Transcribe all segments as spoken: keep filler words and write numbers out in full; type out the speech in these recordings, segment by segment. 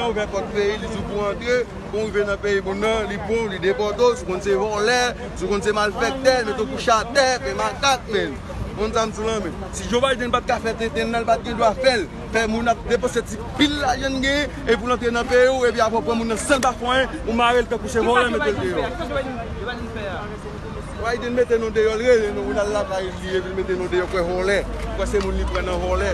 Ouvè pòt peyi, li di w pou antre, bon, rive nan peyi moun nan, li pran w, li depòte w, si w konn se vòlè, si w konn se malfèktè, mete w kouche atè, fè makak, men. Konn sa m di w lan, men. Si Joe Biden pa t ka fè tenten nan, l pa t gen dwa fè l. Fè moun ap depanse ti pil lajan l genyen, epi l antre nan peyi w, epi apre w pran moun nan san l pa fè anyen, ou mare l tankou se vòlè, mete l deyò. Biden mete nou deyò, l rele nou, nou al lakay li, epi l mete nou deyò, kwè vòlè, kwè se moun li pran nan vòlè.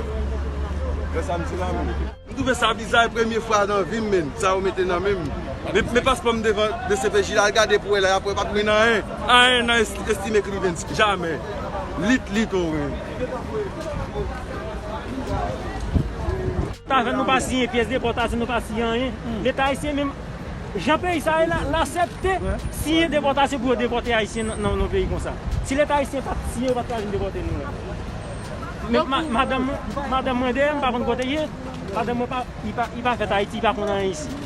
Fè sa m di w lan, men. M twouve sa biza, e premye fwa nan vi m, men, sa yo mete nan men m. Men, men paspò m devan D C P J la, al gade pou wè la, y ap wè pa t win anyen. Anyen nan es-, estime Cleveland, jamè. Lit, lit, o, wi. Tavèn nou pa siyen pyès depòtasyon, nou pa siyen anyen. Leta ayisyen menm, jan peyi sa ye la, l aksepte siyen depòtasyon pou yo depòte ayisyen nan, nan, nan peyi konsa. Si Leta ayisyen pa t siyen, yo pa t ka vin depòte nou la. Men ma-, madanm mwen, madanm mwen deyò, m pa konn kote l ye. Madanm mwen pa, li pa, li pa fèt Ayiti, li pa konn anyen isi.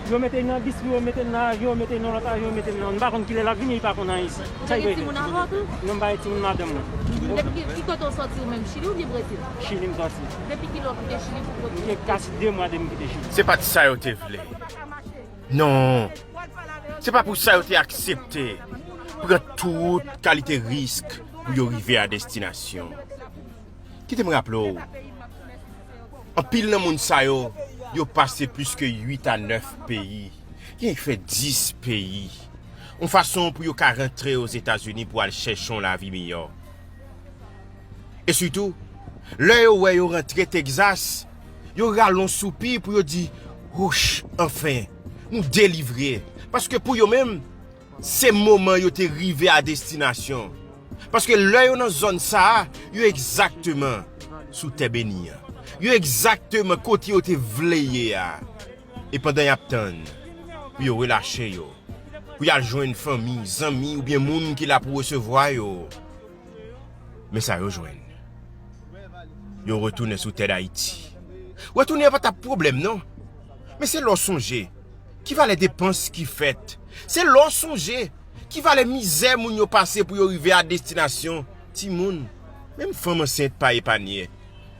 Yo mete l nan bis, yo mete l nan avyon, yo mete l nan lòt avyon, yo mete l nan, m pa konn kilè l ap vini, li pa konn anyen isi. Ou te gen timoun avè w tou? Non, m pa gen timoun, madanm mwen. Depi ki, ki kote w sòti ou menm, Chili oubyen Brezil? Chili m sòti. Depi kilè w kite Chili pou w retourne? M gen kase de mwa depi m kite Chili. Se pa t sa yo te vle. Non. Se pa pou sa yo te aksepte pran tout kalite risk pou yo rive a destinasyon. Kite m raple w, anpil nan moun sa yo, yo pase plis ke uit a nèf peyi. Gen ki fè dis peyi. Yon fason pou yo ka rantre Ozetazini pou al chèche yon lavi miyò. E sitou, lè yo wè yo rantre Tegzas, yo rale yon soupi pou yo di, "Wouch, anfen, nou delivre." Paske pou yo menm, se moman yo te rive a destinasyon. Paske lè yo nan zòn sa a, yo egzakteman sou tè beni an. Yo egzakteman kote yo te vle ye a. E pandan y ap tann pou yo relache yo, pou y al jwenn fanmi, zanmi oubyen moun ki la pou resevwa yo, men sa yo jwenn. Yo retounen sou tè Dayiti. Retounen an pa t ap pwoblèm, non. Men se lè w sonje ki valè depans ki fèt. Se lè w sonje ki valè mizè moun yo pase pou yo rive a destinasyon. Timoun, menm fanm ansent pa epanye.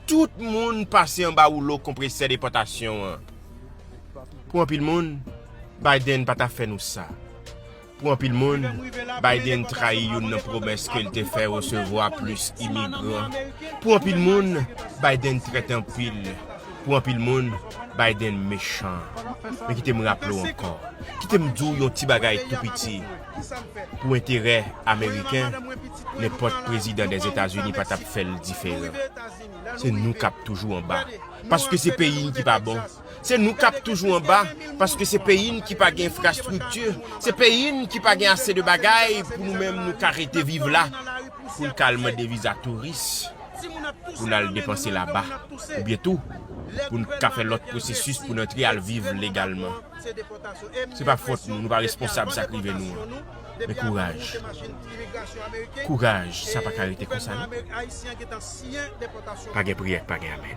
Tout moun pase anba woulo konpresè depòtasyon an. Pou anpil moun, Biden pa t ap fè nou sa. Pou anpil moun, Biden trayi youn nan pwomès ke l te fè resevwa plis imigran. Pou anpil moun, Biden trèt anpil. Pou anpil moun, Biden mechan. Men kite m raple w ankò, kite m di w yon ti bagay tou piti. Pou enterè ameriken, nenpòt prezidan dèzetazini pa t ap fè l diferan. Se nou k ap toujou anba. Paske se peyi n ki pa bon. Se nou k ap toujou anba. Paske se peyi n ki pa gen enfrastrikti. Se peyi n ki pa gen ase de bagay pou nou menm nou ka rete viv la. Pou n ka al mande viza touris. Pou n al depanse laba. Oubyen tou, pou n ka fè lòt pwosesis pou n antre al viv legalman. Se pa fòt nou, nou pa responsab sa k rive nou an. Men kouraj. Kouraj, sa pa ka rete konsa, non. Pa gen priyè k pa gen amèn.